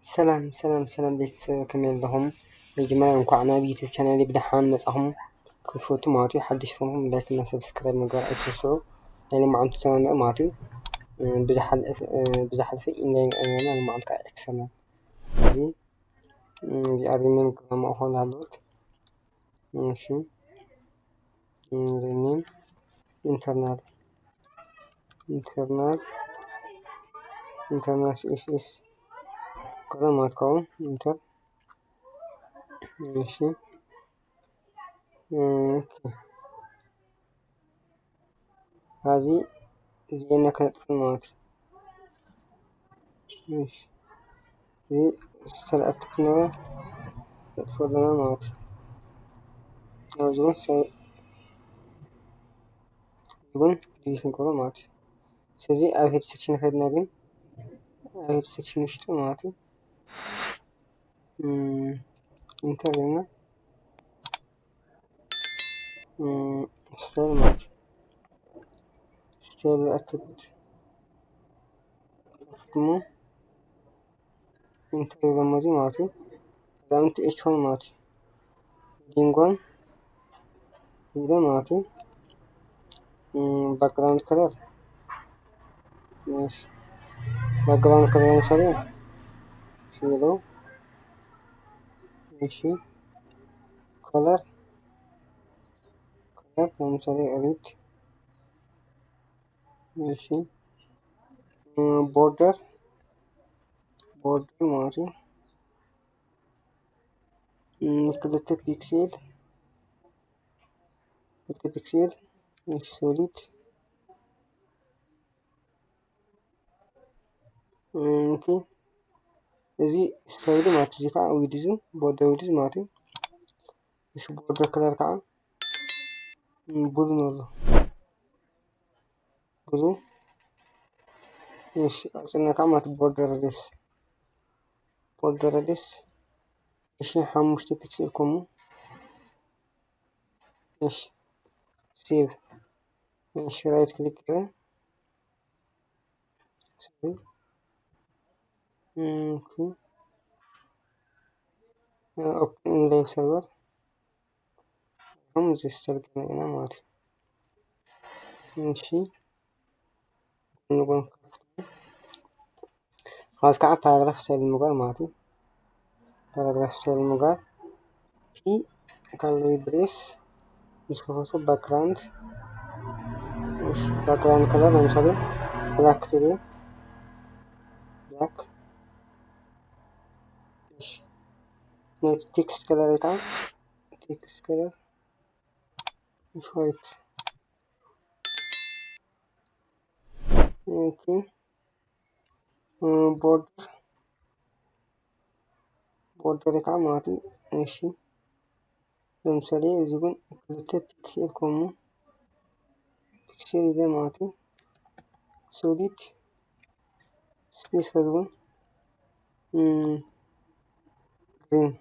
ሰላም ሰላም ሰላም ቤተሰብ፣ ከመይ ኣለኹም? መጀመርያ እንኳዕ ናብ ዩቱብ ቻናለይ ብደሓን መጻኹም። ክትፈቱ ማለት እዩ፣ ሓድሽ ዝኾንኩም ላይክ እና ሰብስክራይብ ምግባር ኣይትረስዑ። ናይ ሎማዓንቲ ተናንኦ ማለት እዩ፣ እ፣ ብዝሓለፈ፣ እ፣ ብዝሓለፈ ኢንላይን ኣይናና ሎማዓንቲ ከዓ ኤክስተርናል። እዚ፣ እ፣ እዚኣ ሪኔም ገዛ ማእኸል ኣለዎት። እሺ፣ ሪኔም ኢንተርናል፣ ኢንተርናል፣ ኢንተርናል ሲ ኤስ ኤስ ገዛ ማለት ከውን ኢንተር። እሺ፣ ኦኬ። ሀዚ እዚኤን ከነጥፍእ ማለት እዩ። እሺ፣ እዚ ሪጅስተር ኣክቲቭ ነበረ፣ ነጥፍኦ ኣለና ማለት እዩ። ኣብዚ እውን ሰ-፣ እዚ እውን ዲሊት ንገብሮ ማለት እዩ። ስለዚ ኣብ ሄድ ሴክሽን ከድና ግን ኣብ ሄድ ሴክሽን ውሽጢ ማለት እዩ። እም፣ ኢንተር ኢልና፣ እም፣ ስታይል ማለት እዩ። ስታይል ኣትሪቡት እሞ ኢንተር ኢሎም እዚ ማለት እዩ። እዛ ምንቲ ኤች ዋን ማለት እዩ። ሄዲንግ ዋን ኢለ ማለት እዩ። እም፣ ባክግራውንድ ከለር፣ እሺ፣ ባክግራውንድ ከለር ለምሳሌ ሼሎ፣ እሺ፣ ከለር፣ ከለር ለምሳሌ ሬድ፣ እሺ፣ እም፣ ቦርደር፣ ቦርደር ማለት እዩ። እም፣ ክልተ ፒክሴል፣ ክልተ ፒክሴል፣ እሺ፣ ሶሊድ፣ እም፣ ኦኬ። እዚ ስታይሉ ማለት እዩ። እዚ ከዓ ዊድዙ፣ ቦርደር ዊድዝ ማለት እዩ። እሺ፣ ቦርደር ከለር ከዓ፣ እም፣ ብሉ ንብሎ። ብሉ። እሺ፣ ቀፂልና ከዓ ማለት ቦርደር ሬዲየስ፣ ቦርደር ሬዲየስ፣ እሺ፣ ሓሙሽተ ፒክሴል ኮሙ። እሺ፣ ሴቭ። እሺ፣ ራይት ክሊክ ገይረ፣ ሶሪ። እም፣ ኦኬ። ኦፕን ኢን ላይቭ ሰርቨር። ከም ሬጅስተር ገና ኢና ማለት እዩ። እሺ፣ ጎን ጎን ከፍቶ። ኣብዚ ከዓ ፓራግራፍ ስታይል ምግባር ማለት እዩ። ፓራግራፍ ስታይል ምግባር፣ ፒ ካርሊ ብሬስ፣ ምስ ከፈቱ ባክግራውንድ፣ እሺ፣ ባክግራውንድ ከለር ለምሳሌ ብላክ ትብል፣ ብላክ። እሺ፣ ናይ ቴክስት ከለር ከዓ ቴክስት ከለር ዋይት። ኦኬ፣ ቦርደር፣ ቦርደር ከዓ ማለት እዩ። እሺ፣ ለምሳሌ እዚ እውን ክልተ ፒክሴል ኮሙ፣ ፒክሴል ኢለ ማለት እዩ። ሶሊድ ስፔስ ከዚ እውን፣ እም፣ ግሪን።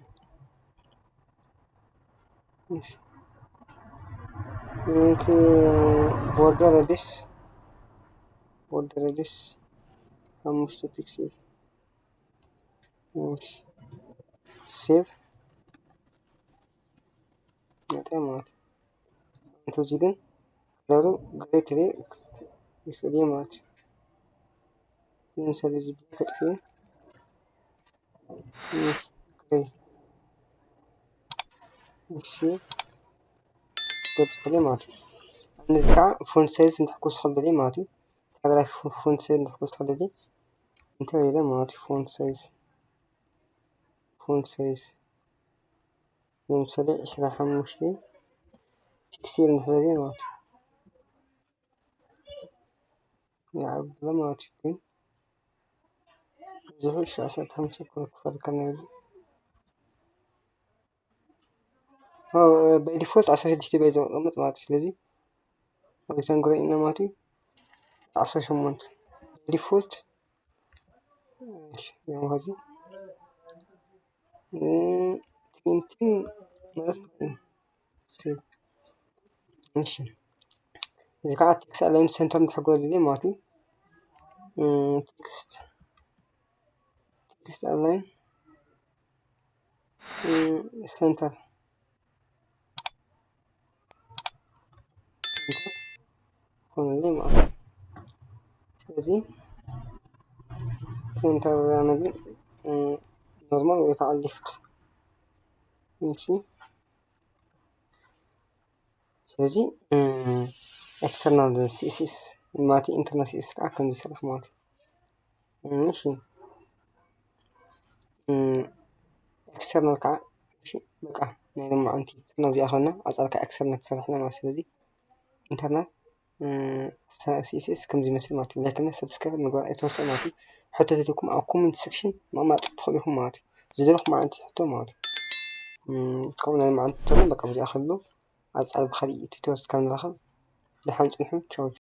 እሺ፣ እቲ ቦርደር ሬዲየስ፣ ቦርደር ሬዲየስ ሓሙሽተ ፒክሴል። እሺ፣ ሴቭ። መጠን ማለት እዩ። እንተዚ ግን ከለሩ ግሬ ክሬ ይኽእል እየ ማለት እዩ። ለምሳሌ እዚ ብዘይ ከጥፍኤ፣ እሺ፣ ግሬ፣ እሺ፣ ገብፅለ ማለት እዩ። ነዚ ከዓ ፎንት ሳይዝ እንተሕጎስ ክኽእል ማለት እዩ። ፓራግራፍ ፎንት ሳይዝ እንተሕጎስ ክኽእል ኢንተር ኢለ ማለት እዩ። ፎንት ሳይዝ፣ ፎንት ሳይዝ ለምሳሌ ዕስራ ሓሙሽተ ፒክሴል እንድሕር ማለት እዩ። ይዓብሎ ማለት እዩ። ግን ብዙሑ ሺ ዓሰርተ ሓሙሽተ ክረክብ ከለካ ናይ፣ ኦ፣ ባይ ዲፎልት ዓሰርተ ሽዱሽተ ባይ ዘቐምጥ ማለት እዩ። ስለዚ ኣብ ዘንግሮ ኢና ማለት እዩ። ዓሰርተ ሸሞንተ ባይ ዲፎልት። እሺ፣ ያው ሀዚ፣ እ፣ ትዌንቲ ማለት ነው። እሺ፣ እዚ ከዓ ቴክስት ኣላይን ሰንተር ንትሕግዘሉ ማለት እዩ። እ፣ ቴክስት፣ ቴክስት ኣላይን center ኮነለይ ማለት እዩ። ስለዚ center ነገር normal ወይ ከዓ left። እሺ ስለዚ external css ማለት internal css ከዓ ከምዚ ይሰርሕ ማለት እዩ። እሺ external ከዓ በቃ ናይ ሎማዓንቲ እዚኣ ኮይና ኣፃል ከዓ external ክሰርሕ ኢና ማለት። ስለዚ internal css ከምዚ ይመስል ማለት እዩ። like እና subscribe ምግባር ኣይትረስዑ ማለት እዩ። ሕቶ ተልኩም ኣብ comment section ምቕማጥ ትኽእሉ ኢኹም ማለት እዩ። ዝደለኹም ዓይነት ሕቶ ማለት እዩ። ከምኡ ናይ ሎማዓንቲ ሕቶ በቃ ብዚኣ ክህሉ ኣብ ጻዕዳ ብኻሊእ ቱቶር እስካብ ንራኸብ ደሓን ጽንሑ። ቻው።